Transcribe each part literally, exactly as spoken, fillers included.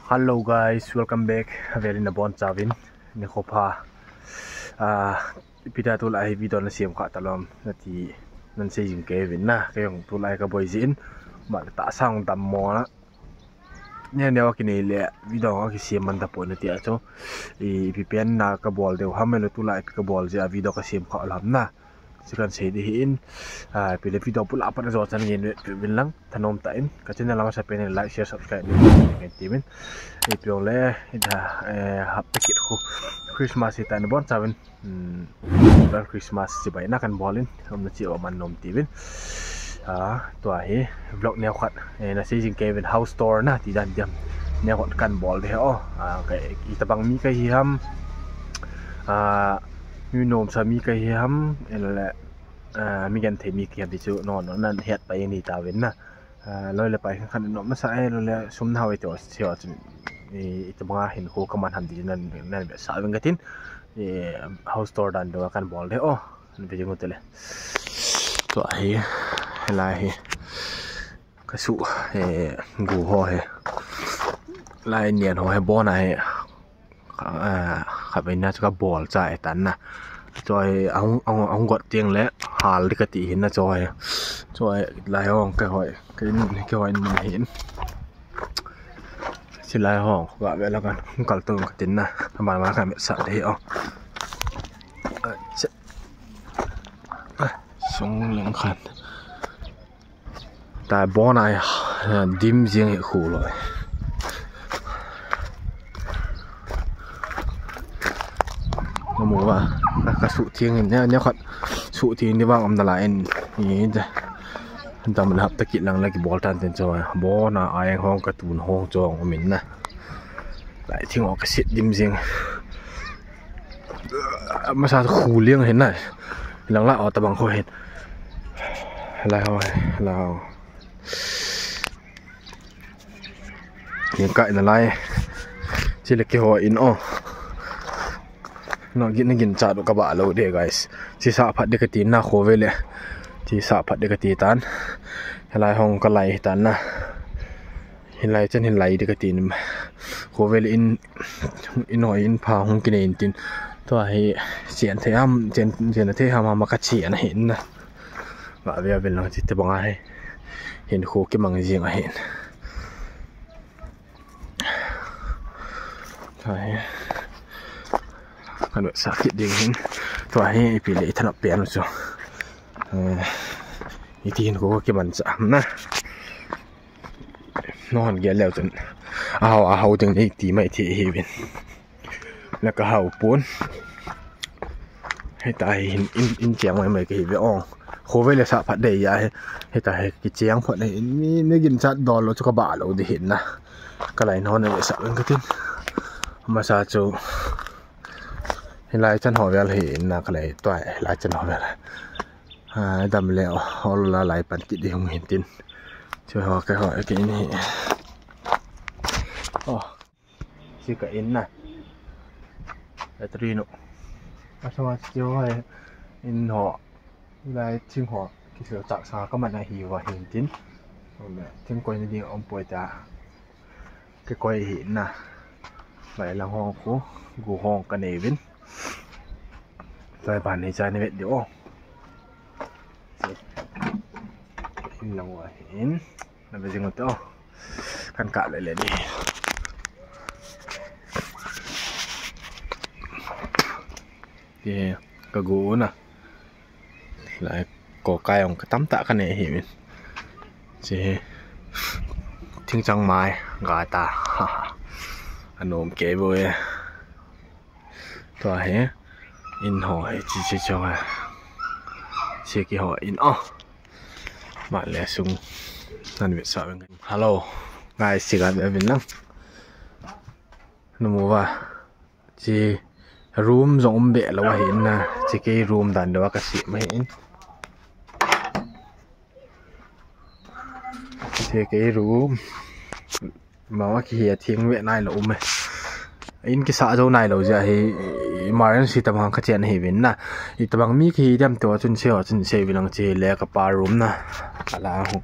Hello guys, welcome back. Avel in nabonchauvin, nikho pha. Ah, ipi dia tulai hi video nasem kha talou ham nati, nan sei jing kei uvin na, kei jong tulai kaboi jin, male tahsa hung dammo na. Neo neo a kinei le video a kisem man tapoi nati a chu. I, ipi pen na kabol diu ham, ahilou tulai ipi kabol jeh a video kasem kha lou ham na. Chu kan sei ding ahin, ah, ipi le video pula pat ajo chan ngen uvin lang, thanom tah in. Ka channel a masapen in like, share, subscribe neihin tiuvin. Ipi jongle, ida, eh, hapta kit khu Christmas hi ta nabonchauvin. Hmm, Christmas chibai na kan bol in, umna cheh a man nom tiuvin. Ah, tua hi vlog neo khat, eh, nasei jing kei uvin, house tour nati dan diam. Neo khat kan bol ding ahi o. Ah, kei, itobang mi kahi ham. Ah, mi nomsa mi kahi ham, ahilou le, ah, mi genthei mi kahi ham ti chu, non, non, nan het pai ni tauvin na. Ah, loi le pai khat khat nom masa e, loi le sum nahao e ti ho, ti ho chun, i, itobang a hinkho kaman ham ti nan, nan vetsah uvin katin. I, house tour dan diu a kan bol ding ahi o, ve jing u tile. Tua hi, hilai hi. Kasuh, eh, gu ho hi. Lai nian ho hi bon a hi. Kha, eh, khatvei na chu kabol chai tan na. Chu hi ahung, ahung, ahung got teng le hal ding kati hin na chu hi. Chu hi lai ho kihoi, kihoi in mun hin. Chulai ho, kho ga ve la kan, kal tou katin na. Aman ma kan vetsah ding ahi o. Acha. Ah, sung leng khan. Ta bon a, ah, dim jing hi khu lou. Namu va, ka, kasuh theng in, neo, neo khat suh theng ding vang um nalai in, i, da. Dam le hapta kit lang le kibol tan tin chu, bon a, a eng hong katun hong chu um in na. Lai thing ho kasit dim jing. Masa khu leng hin na. Lang la o tabang kho hin. Lai ho, lai ho. Yen kai nalai. Chule kihoi in o. Na gin, na ginchat u kabah lou ding guys. Chi sah phat ding kati na khovei le. Chi sah phat ding kati tan. Hilai hong kalai tan na. Hilai chan hilai ding kati na. Khovei le in, in hoi in pha hung kinei in tin. Tua hi chen thei ham, chen, chen thei ham ham kachen ahi na. Ga ve, ve lang chutobang a hi. Hinkho kimang jing ahin. Tua hi. Kan vetsah kit ding hin. Tua hi ipi le ithanop pen u chu. Eh, iti hinkho kimanchah ham na. Nahon gel leu chun. Ahao, ahao ding nei ti mai thei ahiuvin. La kahao pon. Hita hi in, in, in cheng mai mai kahi ve ong. Khovei le sah phat dei a hi. Hita hi kicheng phat dei in mi, mi ginchat dol lou chu kabah lou ding hin na. Kalai hon le sah uvin katin. Masa chu. Hilai chan ho vel hi in na kalai tua hilai chan ho vel. Ah, dam le o, hol la lai pan kit ding hung hin tin. Chu ho kihoi kit in hi. Oh. Chi ka in na. Battery no. Asama chi ho in ho. Lai thing ho. Kisel chak sa kaman ahi uva hin tin. Thing koi na ding um poi ta. Kikoi hi na. Lai lang hong khu. Gu hong kanei uvin. Tua ban nei cha ni vet diu o. In lang uva hin. Na ve jing u te o. Kan kah le le ni. Ti hi, ka gu u na. Lai ko kai ong ka tam tah ka nei ahiuvin. Chi hi. Thingchang mai, ga ta. Anom kei bou e. Tua hi. In ho hi chi chi chong a. Chi kihoi in o. Male sung. Nan vetsah uvin. Hello. Guys, chi ga ve uvin lang. Namu uva. Chi room jong um be lou ahi na. Chi kei room dan diu a kasem ahin. Chi kei room. Mama kihi a thing ve nailou um e. In kisah jou nailou jeh hi emergency tabang kachen ahiuvin na. Itobang mi kihi diam tua chun sei ho chun sei uvin lang chi le kapa room na. Ala hu.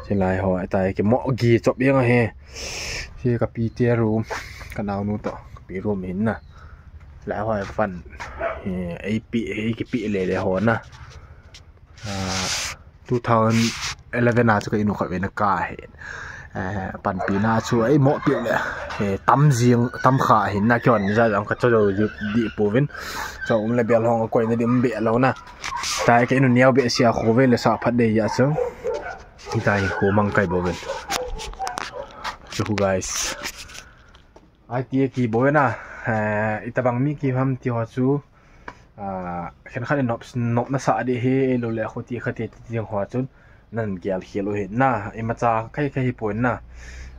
Hilai ho, ahitai kimoh gi chop jeng ahi. Hi kapi te room, kanaonu toh, kapi room ahin na. Hilai ho, fan, hi, eipi, eikipi lele ho na. Ah, two thousand eleven a chu ka inu khat vei na ka hi. Eh, panpina chu eimoh piu le. Eh, tam jing, tam kha ahin na kihon ja jong ka cho jo di pouvin. Cho um le bel hong koi na dim be lo na. Ahitai ka inu neo behseh a khovei le sah phat dei ja chu. Ahitai kho mang kai bouvin. Chu guys. Ahitai kibol na. Eh, itobang mi kiham ti ho chu. Ah, khenkhat in nop, nop nasa di hi, lo le khuti khati ti ding ho chun, nan gel khel u hi na, imacha kai kai hi pon na.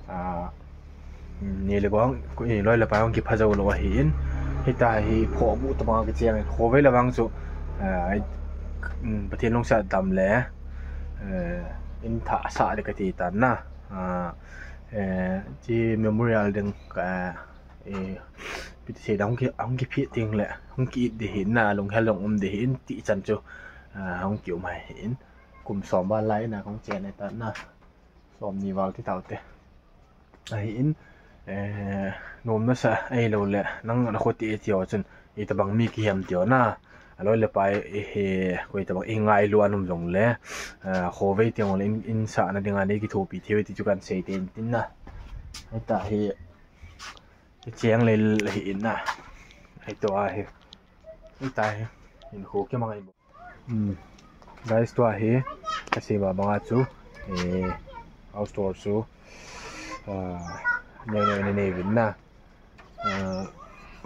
Ah, ni le gong, ku i loi le pai hong kipha jo lo ahi in. Hitia hi pho bu tama kicheng in, khovei le vang chu, ah, i, mm, Pathen lungset dam le, eh, in tha sa di kati tan na. Ah, eh, chi memorial ding ka, eh, ipi ti sei da, hung ki, hung kiphi ting le, hung ki-it di hi na, lunghel jong um di hi in, ti chan chu, ah, hung ki um ahi in, kum som val lai na, kong chen e ta na, som ni val ti tau te. Ahi in, eh, nom nasa, ei lo le, nang na khuti e ti ho chun, itobang mi kihem ti ho na, a loi le pai, eh, he, koi tobang, i ngailu a nom jong le, ah, khovei ti ho le, in, in sa na ding a nei kithopi thei ti chu kan sei te in tin na. Ahitai hi, Kicheng le le hi in na. Ahi tua hi. Ahitai hi. Hinkho kimang ahi bo. Hmm. Guys, tua hi. Ka sei ba banga chu. Eh, house tour chu. Ah, nei nei nei nei vin na. Ah,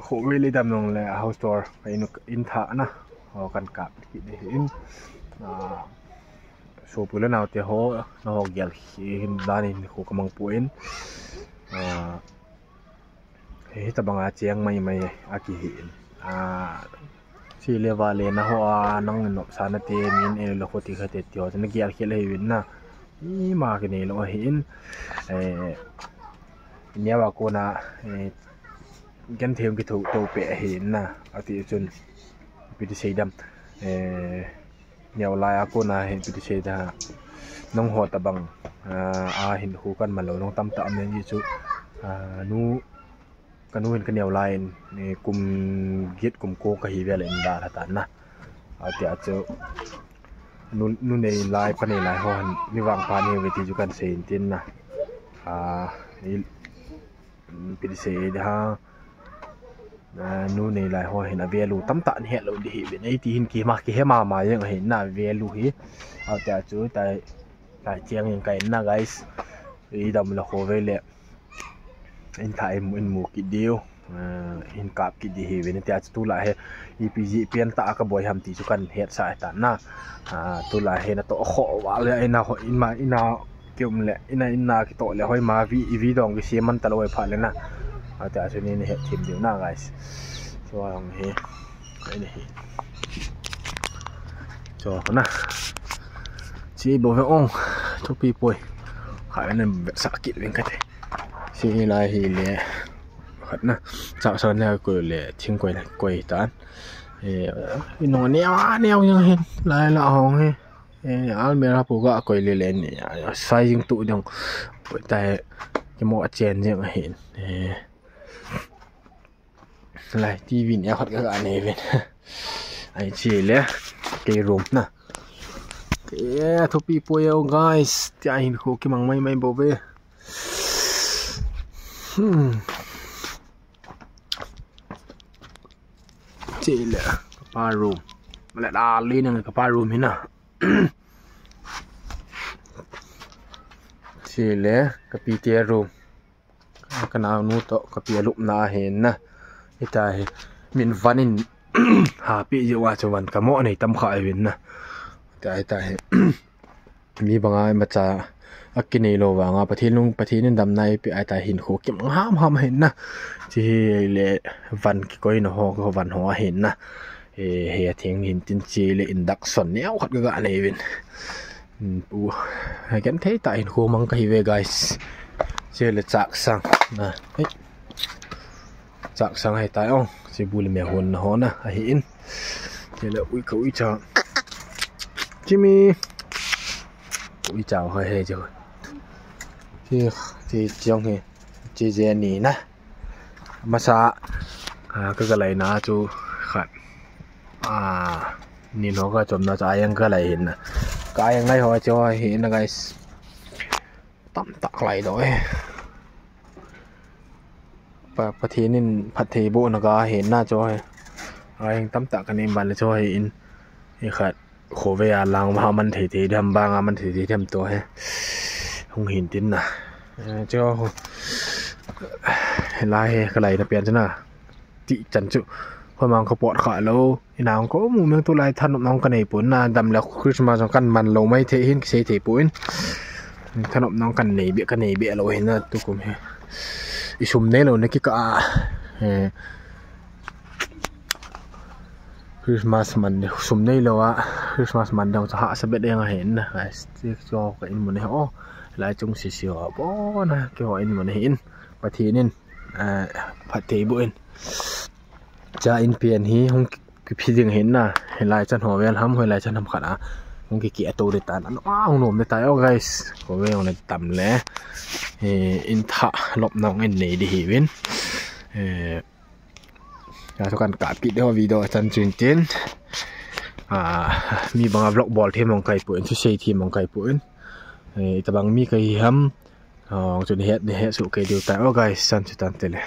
khovei le dam nung le house tour. Ka in, in tha na. Ho kan kap kit di hi in. Ah, sopi le nao te ho. Na ho gel hi hin dan in hinkho kamang poi. Ah, Hi, hitabanga cheng maimai a kihi in. Ah, chi le va le na ho a, nang nop sa na te, min e lo khuti khati ti ho, na gel khel ahi vin na. Ima kinei lo ahi in. Eh, neo a kona, eh, genthei kitho to pe ahi in na. Ati chun, ipi ti sei dam. Eh, Neo lai a kona hi ipi ti sei da. Nangho tabang, ah, a hinkho kan man lou nung tamtah um in ji chu, ah, nu, ka nu hin ka neo lai in, eh, kum get kum ko kahi vel in da lha tan na. Atia chu nu, nu nei lai, pa nei lai ho hin, mi vangpha nei ve ti chu kan sei in tin na. Ah, i, ipi ti sei da. Ah, nu nei lai ho hin a value tamtah nei het lou di hi vin. Ei ti hin kima kihe mama jeng ahi na value hi. Atia chu tai, tai cheng jeng kai na guys. I dam la khovei le. In tha in mu, in mu kit diu. Ah, in kap kit di hi vin. Tia chu tulai hi. Ipi ji pian ta ka boi ham ti chu kan het sa ta na. Ah, tulai hi na to kho val le ina ho in ma ina Kium le, ina, ina kitoh le, hoima vi, i vi dong kisi man talou pha le na. Atia chu ni, ni het thim diu na, guys. Chuang hi. Ni hi. Chu na. Chi bo ve ong. Thupi poi. Khai na ve sa kit veng kate. Chi lai hi le. Khat na. Sa sa na ko le, thing koi, koi tan. Eh, ino neo, neo yang hin. Lai la hong hi. Eh, almirah pu ga koi le le ni, ah, sai jing tu ding. Koi tai, kimo a chen jing ahin. Eh. Lai, T V ni a khat ka ga nei vin. Ai chi le, kei room na. Eh, thupi poi o guys, tia hinkho kimang maimai bo ve. Hmm. Chi le, kapa room. Mala da le nang kapa room hi na. Chi le, kapi te room. Ka naonu toh, kapi a lupna ahi na. Hitia hi, min van in, hapi ji wa chu van kamo nei tam kha ahi na. Hitia, hitia hi. Mi banga imacha a kinei lou vanga, Pathen lung, Pathen in damna eipeh a, hitia hinkho kimang ham ham ahi na. Chi hi le van kikoi na ho, van ho ahi na. Eh, he a theng hin tin chi le induction neo khat ka ga nei vin. Hmm, pu. Ken thei ta hinkho mang kahi ve, guys. Chi le chaksang. Na. Hei. Chaksang ahi tai ong. Chi bu le me hon na ho na. Ahi in. Chi le ui ka ui cha. Jimmy. Ui cha ho he jo. Ti, ti chong hi, ti je ni na. Masa, ah, ka, ka lai na chu khat. Ah, ni no ka chom na cha yang ka lai hin na. Ka yang lai ho chu hi na, guys. Tam tak lai do e. Pa, Pathen in phatthei boh na ka hin na chu hi. Ai tam tak ka nei ban le chu hi in. Hi khat. Khove a lang ma man thei thei dem bang a man thei thei dem to he. Hung hin tin na. Eh, cho. Lai he ka lai na pian chu na. Ti chan chu. Khoi mang ka pot kha lo. Ina ko mu meng tu lai thanop nong ka nei pon na, dam le Christmas jong kan man lo mai thei hin kisei thei pon. Thanop nong kan nei be, ka nei be lo hin na tu kum he. I sum nei lo na ki ka a. Eh. Christmas man sum nei lo a, Christmas man dong cha hahsa bet eng a hin na. Ai, stick cho ka in mun he o. Lai chung si si ho bo na, ki ho in mun he in. Pathen in, eh, phatthei boh in. Cha in pian hi hung ki, ki phi ding hin na. Hilai chan ho vel ham, hilai chan ham khat a. Hung ki ki a to de tan. An a hung nom de ta yo, guys. Ko ve hung le tam le. Eh, in tha lop nong in nei di hi vin. Eh, Ya, tu kan kap kit deu video chan chin tin. Ah, mi bang a vlog bol thei mong kai pon, chu sei thei mong kai pon. Eh, ita bang mi kai ham. Oh, chu ni het, ni het su kai deu ta. Oh, guys, chan chu tan te le.